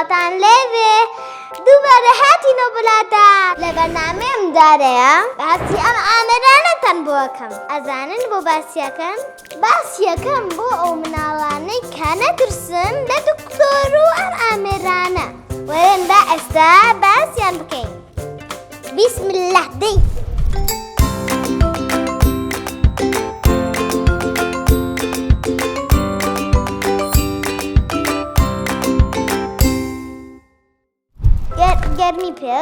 سڵاوتان لێبێ دووبارە هاتینەوە بەلاتان لە بەرنامەی ئەم جارەیە باسی ئەم ئامێرانەتان بۆ ئەکەم ئەزانن بۆ باسیەکەم باسیەکەم بۆ ئەو مناڵانەی کە نەترسن لە دکتۆر و ئەم ئامێرانە وەرن با ئێستا باسیان بکەین بسم الله دەی گەرمی پێ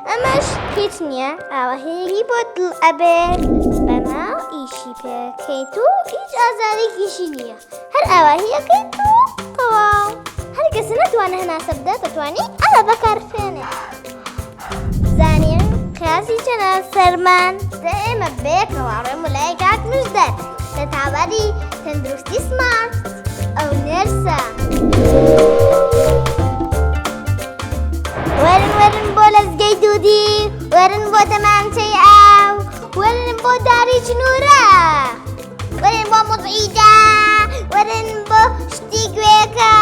ئەمەش هیچ نییە ئاوەهێری بۆ دڵ ئەبێت بەمە ئیشی پێکەیت و هیچ ئازارێکیشی نییە هەر ئاواهیەکەیت و تەواو هەر کەسە نەتوانێت هەناسە بدات دەتوانی ئەمە بەکاربهێنێت زانیم قیاسی چەنە سەرمان دە ئێمە بەیەکەوە ڕێم و لای کاک مژدەر لە تاوەری تەندروستی سمارت ئەو نێرسە. وەرن وەرن بۆ لەزگەی دوودی وەرن بۆ دەمانچەی ئاو وەرن بۆ داری چنورە وەرن بۆ مزعیدە وەرن بۆ شتی گوێکە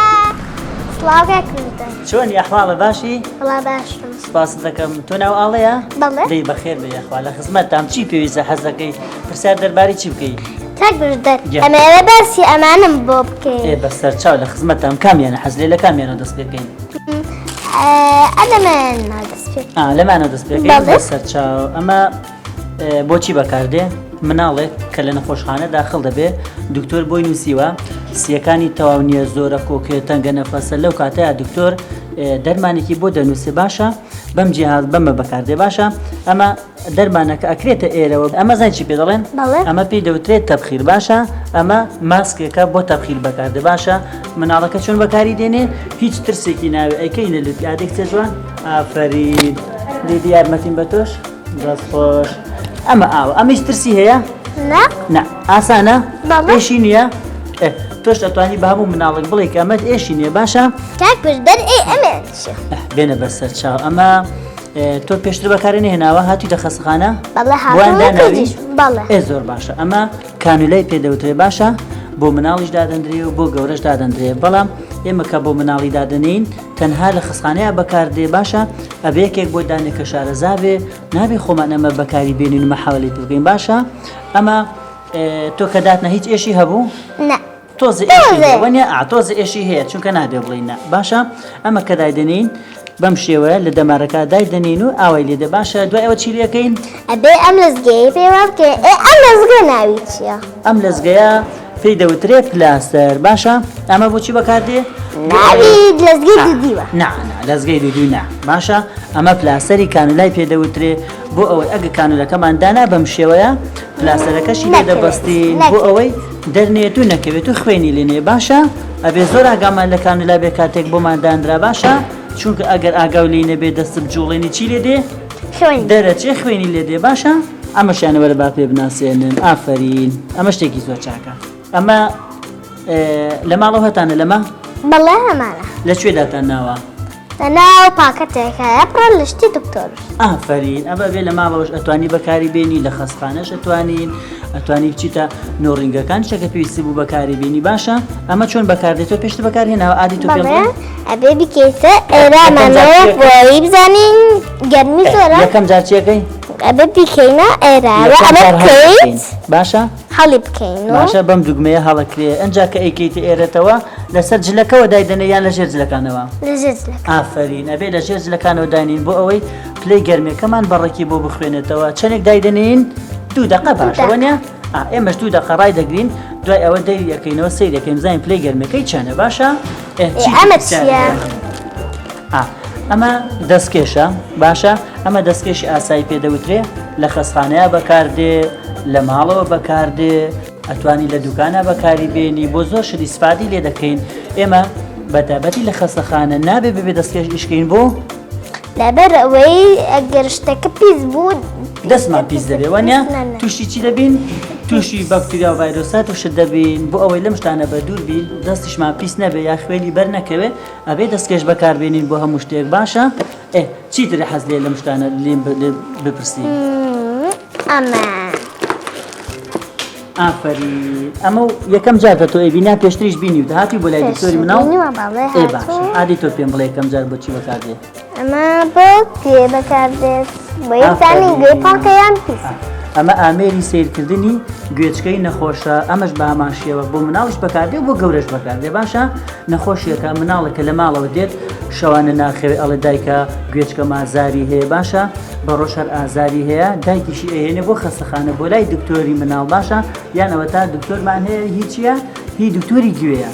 سڵاو کاک مژدەر چۆنی ئەحواڵە باشی؟ وەڵا باشم سپاست دەکەم تۆ ناو ئاڵەیە؟ بەڵێ. دەی بەخێر بێ یاخوا لە خزمەتتام چی پێویستە حەز دەکەی پرسیار دەربارەی چی بکەی؟ کاک مژدەر گیان. ئەمەوێ باسی ئەمانەم بۆ بکەی ئێ بەسەرچاو لە خزمەتتام کامیانە حەز لێ لە کامیانەوە دەست پێ بکەین؟ ئە لەمانەوە دەست پێ ئا لەمانەوە دەست پێ بکەین بەڵێ. بەسەرچاو ئەمە بۆچی بەکاردێ؟ مناڵێک کە لە نەخۆشخانە داخڵ دەبێ دکتۆر بۆی نووسیوە سیەکانی تەواو نییە زۆرە کۆکێ تەنگە نەفەسە لەو کاتەیە دکتۆر دەرمانێکی بۆ دەنووسێ باشە بەم جیهاز بەمە بەکاردێ باشە ئەمە دەرمانەکە ئەکرێتە ئێرەوە ئەمە زان چی پێ دەڵێن ئەمە پێی دەوترێت تەبخیر باشە ئەمە ماسکێکە بۆ تەبخیر بەکاردێ باشە مناڵەکە چۆن بەکاری دێنێ هیچ ترسێکی ناوێ ئەیکەینە لوتی ئادێک جوان ئافەرین دیدی یارمەتیم بە تۆش دەست خۆش ئەمە ئاوە ئەمەش ترسی هەیە نا نا ئاسانە بەڵێ. ئێشی نییە ئێ، تۆش ئەتوانی بە هەموو مناڵێک بڵێ کە ئەمەت ئێشی نییە باشە کاک پشدەر ئێ ئەمە چیە ئه، بێنە بەسەر چاو ئەمە ئێ، تۆ پێشتر بەکاری نەهێناوە هاتوویتە خەستەخانە بەڵێ بۆیان هاتووم داناوی؟ کوردیش بەڵێ ئێ زۆر باشە ئەمە کانولای پێ دەوترێ باشە بۆ مناڵیش دادەندرێ و بۆ گەورەش دادەندرێ بەڵام ئێمە کە بۆ مناڵی دادەنێین تەنها لە خەستخانەیا بەکاردێ باشە ئەبێ یەکێک بۆ دانێ کە شارەزا بێ نابێ خۆمان ئەمە بەکاری بێنین و مەحاوەلەی پێ بکەین باشە ئەمە تۆ کە داتنا هیچ ئێشی هەبوو؟ نا تۆزێ ئێشی هەیە وەنیە ئا تۆزێ ئێشی هەیە چونکە نابێ بڵێین نا باشە ئەمە کە دایدەنێین بەم شێوەیە لە دەمارەکە دایدەنێین و ئاوای لێ دێ باشە دوای ئەوە چی لێکەین؟ ئەبێ ئەم لەزگەیەی پێ وا بکەین ئێ ئەم لەزگە ناوی چییە؟ ئەم لەزگەیە پێی دەوترێ پلاستەر باشە ئەمە بۆچی بەکاردێ؟ ناوی لەزگەی دوودیوە نا نا لەزگەی دوودی نا باشە ئەمە پلاستەری کانولای پێ دەوترێ بۆ ئەوەی ئەگە کانولەکەمان دانا بەم شێوەیە پلاستەرەکەشی لێ دەبەستین بۆ ئەوەی دەرنێت و نەکەوێت و خوێنی لێ نێ باشە ئەبێ زۆر ئاگامان لە کانولا بێ کاتێک بۆمان دانرا باشە چونکە ئەگەر ئاگاو لێی نەبێ دەست بجوڵێنی چی لێ دێ دەرەچێ خوێنی لێ دێ باشە ئەمەشیانە وەرە با پێ بناسێنن ئافەرین ئەمە شتێکی زۆر چاکە ئەمە لە ماڵەوە هەتانە لەمە؟ بەڵێ هەمانە. لە کوێ داتان ناوە؟ لە ناو پاکەتێک هەیە پڕە لە شتی دکتۆر. ئافەرین ئەمە بێ لە ماڵەوەش ئەتوانی بەکاری بێنی لە خەستخانەش ئەتوانین ئەتوانی بچیتە نۆڕینگەکان شەکە پێویستی بوو بەکاری بینی باشە ئەمە چۆن بەکاردێتەوە پێشتر بەکار هێناوە ئادی تۆ پێم بەڵێ ئەبێ بیکەیتە ئێرامانەوە بۆی بزانین گەرمی زۆرە یەکەم جار چیەکەی ئەبێ بیکەینە ئێرەوە ئەمە بکەیت باشە هەڵی بکەین باشە بەم دوگمەیە هەڵەکرێ ئەجا کە ئەیکەیتە ئێرەتەوە لەسەر جلەکەوە دایدەنێ یان لەژێر جلەکانەوە ئافرین ئەبێ لەژێر جلەکانەوە داینین بۆ ئەوەی پلەی گەرمەکەمان بەڕێکی بۆ بخوێنێتەوە چەندێک دایدەنین دوو دقە باشە وەنیە ئێمەش دوو دقە ڕای دەگرین دوای ئەوە دەری ئەەکەینەوە سەیر دەکەین بزانین پلەی گەرمەکەی چەنە باشە ئەمە چییە؟ ئەمە دەستکێشە باشە ئەمە دەستکێشی ئاسایی پێ دەوترێ لە خەستخانەیە بەکاردێ لە ماڵەوە بەکاردێ ئەتوانی لە دوکانە بەکاری بێنی بۆ زۆر شت ئیسفادی لێ دەکەین ئێمە بەتابەتی لە خەستەخانە نابێ ببێ دەستکێش ئیشکەین بۆ لەبەر ئەوەی ئەگەر شتەکە پیس بوو دەستمان پیس دەبێ وانە تووشی چی دەبین تووشی بەکتریا و ڤایرۆسات و شت دەبین بۆ ئەوەی لەم شتانە بە دوور بین دەستیشمان پیس نەبێ یا خوێنی بەر نەکەوێ ئەبێ دەستکێش بەکاربێنین بۆ هەموو شتێک باشە ئێ چیتر حەز لێ لەم شتانە لێم بپرسی ئەمە. ئافەرین ئەمە یەکەم جارتە تۆ ئەیبینی یان پێشتریش بینیوتە هاتووی بۆ لای دکتۆری مناڵ بینیوە بەڵێ ئێ باشە هاتووم. ئادی تۆ پێم بڵێ یەکەم جار بۆچی بەکاردێ ئەمە بۆ گوێ بەکاردێت بۆ یەکسانی گوێی پاکە یان پیس ئەمە ئامێری سەیرکردنی گوێچکەی نەخۆشە ئەمەش بە هەمان شێوە بۆ مناڵیش بەکاردێ و بۆ گەورەش بەکاردێ باشە نەخۆشیەکە مناڵێکە لە ماڵەوە دێت شەوانە ناخەوێ ئەڵێ دایکە گوێچکەم ئازاری هەیە باشە بە ڕۆژ هەر ئازاری هەیە دایکیشی ئەهێنێ بۆ خەستەخانە بۆ لای دکتۆری مناڵ باشە یان ئەوەتا دکتۆرمان هەیە هی چییە هی دکتۆری گوێیە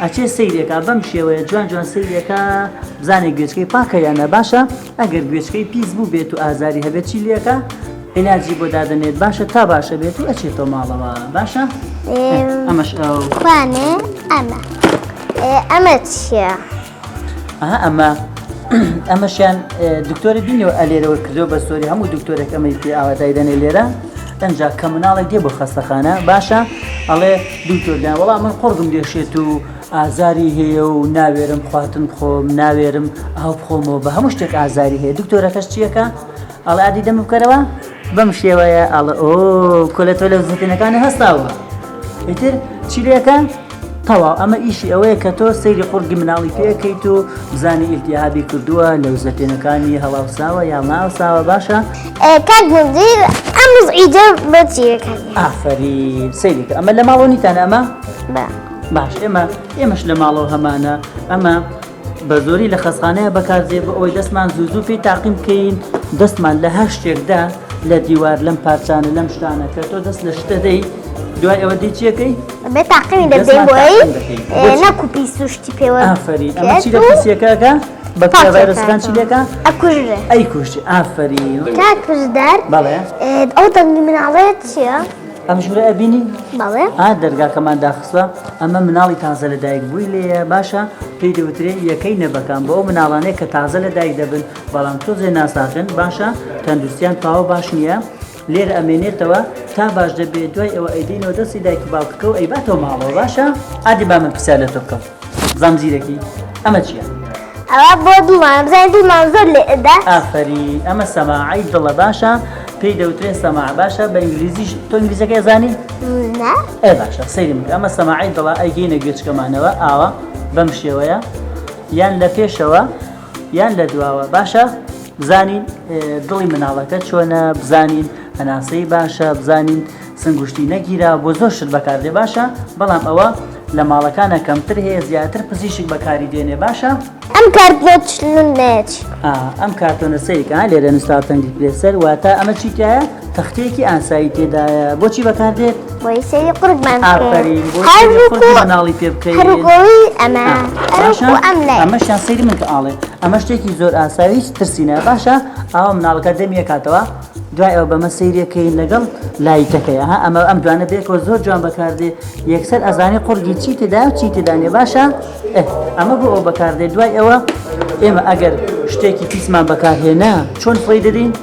ئەچێ سەیرێکا بەم شێوەیە جوان جوان سەیرێکا بزانێ گوێچکەی پاکە یان نا باشە ئەگەر گوێچکەی پیس بوو بێت و ئازاری هەبێت چی لێکا عیلاجی بۆ دادەنێت باشە تا باشە بێت و ئەچێتەوە ماڵەوە باشە ئەمەش ئەو کوانێ ئەمە ئەمە چییە؟ ئەها ئەمە ئەمەشیان دکتۆری بینیەوە ئەلێرەوە کردو بە سۆری هەموو دکتۆرێک ئەمەی پێ ئاوا دایدەنێ لێرە ئەنجا کە مناڵێک دێ بۆ خەستەخانە باشە ئەڵێ دکتۆرگیان وەڵا من قوڕگم دێشێت و ئازاری هەیە و ناوێرم خواردن بخۆم ناوێرم ئاو بخۆمەوە بە هەموو شتێک ئازاری هەیە دکتۆرەکەش چیەکە ئەڵێ ئادی دەم بکەرەوە بەم شێوەیە ئەڵێ ئۆ کۆلە تۆ لە زتێنەکانی هەستاوە ئیتر چی لێکە تەواو ئەمە ئیشی ئەوەیە کە تۆ سەیری قوڕگی مناڵی پێکەیت و بزانی ئیلتیهابی کردووە لە زەتێنەکانی هەڵاوساوە یا ناوساوە باشە کاک مدیر ئەم مزعیجە بۆ چیەکە ئافەرین سەیری کە ئەمە لە ماڵەوە نیتانە ئەمە باش ئێمە ئێمەش لە ماڵەوە هەمانە ئەمە بە زۆری لە خەستخانەیە بەکاردێ بۆ ئەوەی دەستمان زوو زوو پێی تاقیم بکەین دەستمان لە هەر شتێکدا لە دیوار لەم پارچانە لەم شتانە کە تۆ دەست لە شتە دەی دوای ئەوە دەی چیەکەی بێ تاقیمی دەبین بۆی نەکو پیس و شتی پێوە ئافەرین ئەمە چی لە پیسیەکەکە بەکتریا ڤایرۆسەکان چی لێکە ئەکوژرێ ئەی کوشتی ئافەرین کاک پشدەر بەڵێ ئەو دەنگی مناڵەیە چییە؟ ئەم ژوورە ئەبینی؟ بەڵێ. ئا دەرگاکەمان داخستوە ئەمە مناڵی تازە لەدایک بووی لێیە باشە پێی دەوترێ یەکەی نەبەکان بۆ ئەو مناڵانەیە کە تازە لەدایک دەبن بەڵام تۆزێ ناساغن باشە تەندروستیان تەواو باش نییە لێرە ئەمێنێتەوە تا باش دەبێت دوای ئەوە ئەیدەینەوە دەستی دایک و باوکەکە و ئەیباتەوە ماڵەوە باشە ئادی با من پرسیار لە تۆ بکەم بزانم زیرەکی ئەمە چییە؟ ئەوە بۆ دڵمان بزانین دڵمان زۆر لێ ئەدات. ئافەرین ئەمە سەماعەی دڵە باشە پێی دەوترێ سەماعە باشە بە ئینگلیزیش تۆ ئینگلیزەکەی ئەزانی؟ نا. ئێ باشە سەیری بکە ئەمە سەماعەی دڵە ئەیگەینە گوێچکەمانەوە ئاوا بەم شێوەیە یان لە پێشەوە یان لە دواوە باشە بزانین دڵی مناڵەکە چۆنە بزانین هەناسەی باشە بزانین سنگوشتی نەگیرا بۆ زۆر شت بەکاردێ باشە بەڵام ئەوە لە ماڵەکانە کەمتر هەیە زیاتر پزیشک بەکاری دێنێ باشە. ئەم کارتۆنە چلونەیە چی؟ ئا ئەم کارتۆنە سەیرکە ها لێرە نووسراوە tongue depressor واتە ئەمە چی تیایە تەختەیەکی ئاسایی تێدایە بۆچی بەکاردێت؟ بۆی سەیری قورگمان بکەین ئافەرین بۆ سەیری قورگی مناڵی پێ بکەین هەروەکو ئەمە هەروەکو ئەم لای ئەمەشیان سەیری من کە ئاڵێ ئەمە شتێکی زۆر ئاسایی هیچ ترسی نایە باشە ئاوا مناڵەکە دەمی ئەکاتەوە دوای ئەوە بەمە سەیرەکەین لەگەڵ لایتەکەی ئەها ئەمە ئەم دوانە بێکەوە زۆر جوان بەکاردێ یەکسەر ئەزانی قوڕگی چی تێدا و چی تێدا نیە باشە ئەمە بۆ ئەو بەکاردێ دوای ئەوە ئێمە ئەگەر شتێکی پیسمان بەکارهێنا چۆن فڕێی دەدەین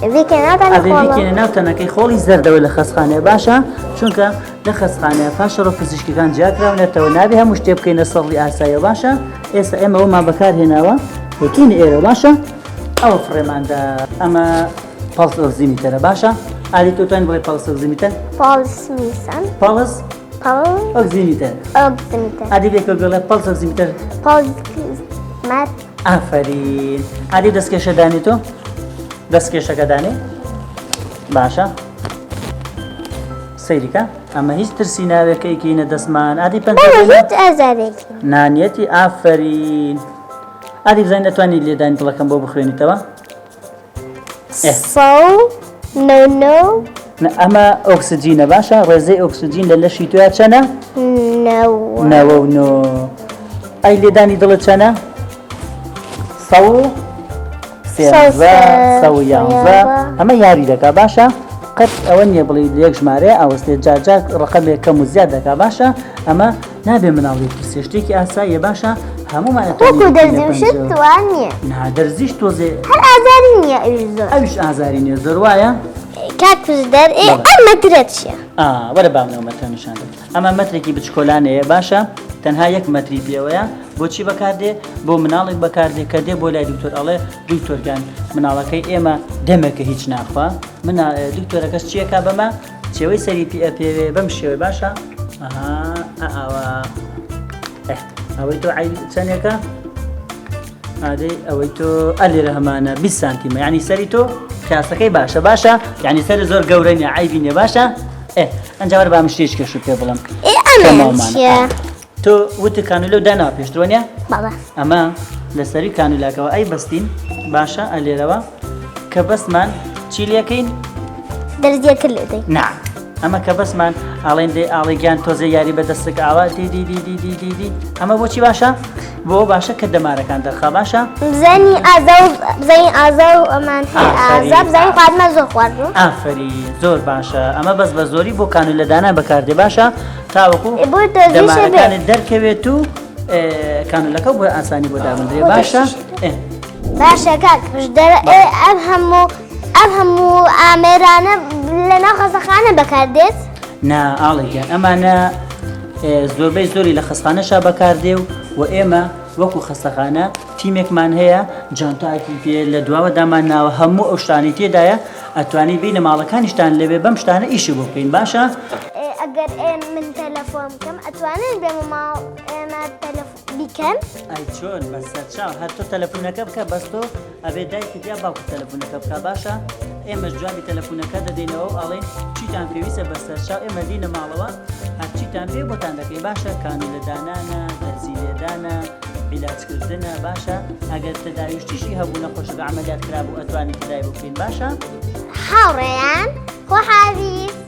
ئەبێ بیکەینە ناو تەنەکەی خۆڵی زەردەوە لە خەستخانەیە باشە چونکە لە خەستخانەیە پاشەڕۆ پزیشکەکان جیاکراونەتەوە نابێ هەموو شتێ بکەینە سەڵی ئاساییەوە باشە ئێستا ئێمە ئەومان بەکارهێناوە هێکینە ئێرە باشە ئەوە فڕێماندا ئەمە pulse oximeter ە باشە ئاری تۆ توانین بڵێ pulse oximeter؟ pulse میسان pulse oximeter oximeter ئادی بێکە بڵێ pulse oximeter pulse مەر ئافەرین ئادی دەستکێشە دانی تۆ دەستکێشەکە دانێ باشە سەیریکە ئەمە هیچ ترسی ناوێکە ئیکەینە دەستمان ئادی پەنجە هیچ ئازارێکی نانیەتی ئافەرین ئادی بزانین ئەتوانی لێدانی دڵەکەم بۆ بخوێنیتەوە؟ سەو نۆ نۆ. ئەمە ئۆکسجینە باشە ڕێزەی ئۆکسجین لە لەشی تۆیا چەنە؟ 99. ئەی لێدانی دڵت چەنە؟ 113 111 ئەمە یاری دەکا باشە قەت ئەوە نییە بڵێ یەک ژمارەیە ئاوەستێت جارجار ڕقەمێک کەم و زیاد دەکا باشە ئەمە نابێ مناڵ لێ بترسێ شتێکی ئاساییە باشە هەموومان ئەتوانین وەکو بچینە دەرزی و شت پەنجەوە. وا نییە نا دەرزیش تۆزێ هەر ئازاری نییە ئەویش زۆر ئەویش ئازاری نییە زۆر وایە کاک پشدەر ئێ بەڵێ. ئەم مەترە چییە ئا وەرە با من ئەو مەترە نیشان دەم ئەمە مەترێکی بچکۆلانەیە باشە تەنها یەک مەتری پێوەیە بۆچی بەکاردێ بۆ مناڵێک بەکاردێ کە دێ بۆ لای دکتۆر ئەڵێ دکتۆر گیان مناڵەکەی ئێمە دەمێکە هیچ ناخوا منا دکتۆرەکەش چیەکا بەمە؟ چێوەی سەری پێ ئەپێوێ بەم شێوەی باشە ئەها ئاوا ئەوەی تۆ عیب چەندێکە ئادەی ئەوەی تۆ ئەلێرە هەمانە 20 سانتیمە یعنی سەری تۆ قیاسەکەی باشە باشە یعنی سەر زۆر گەورە نیە عیبی نیە باشە ئێ ئەنجا وەرە با من شتێکی کەشت پێ بڵێم ئێ ئەمە چییە؟ تۆ وتت کانولە و داناوە پێشتر وەنیە؟ بەڵێ. ئەمە لەسەری کانولاکەوە ئەی بەستین باشە ئەلێرەوە کە بەسمان چی لەکەین؟ دەرزیەکە لێدەین. نا ئەمە کە بەسمان ئاڵێن دێ ئاڵێ گیان تۆزێ یاری بە دەستک ئاوا دی دی دی دی دی دی دی ئەمە بۆچی باشە؟ بۆ باشە کە دەمارەکان دەرخا باشە؟ بزانی ئازا و بزانی ئازا و ئەمان هەر ئازا بزانی خواردنە زۆر خواردووە. ئافەرین زۆر باشە ئەمە بەس بە زۆری بۆ کانولەدانان بەکاردێ باشە تاوەکو بۆ دەرزیشە بێ. دەمارەکانت دەرکەوێت و کانولەکە بۆ ئاسانی بۆ دابندرێ باشە باشە کاک پشدەر ئەم هەموو ئەم هەموو ئامێرانە لەناو خەستەخانە بەکاردێت؟ نا ئاڵێ گیان ئەمانە زۆربەی زۆری لە خەستخانەشا بەکاردێ و و ئێمە وەکو خەستەخانە تیمێکمان هەیە جانتایەکی پێ لە دواوە دامان ناوە هەموو ئەو شتانی تێدایە ئەتوانی بینە ماڵەکانیشتان لەوێ بەم شتانە ئیشی بۆ بکەین باشە؟ ئەگەر من تەلەفۆن بکەم ئەتوانن بێمە ماڵ ئێمە تەلەفۆن بیکەن؟ ئەی چۆن بە سەرچاو هەر تۆ تەلەفونەکە بکە بەس تۆ ئەبێ دایکت یا باوکت تەلەفونەکە بکا باشە ئێمەش جوابی تەلەفونەکە دەدەینەوە و ئەڵێین چیتان پێویستە بە سەرچاو ئێمە دینە ماڵەوە هەرچیتان پێ بۆتان دەکەین باشە کانولە دانانە دەرزی لێدانە عیلاجکردنە باشە ئەگەر تەداویشتیشی هەبوو نەخۆشەکە عەمەلیات کرابوو ئەتوانین تەداوی بکەین باشە هاوڕێیان خواحاویز.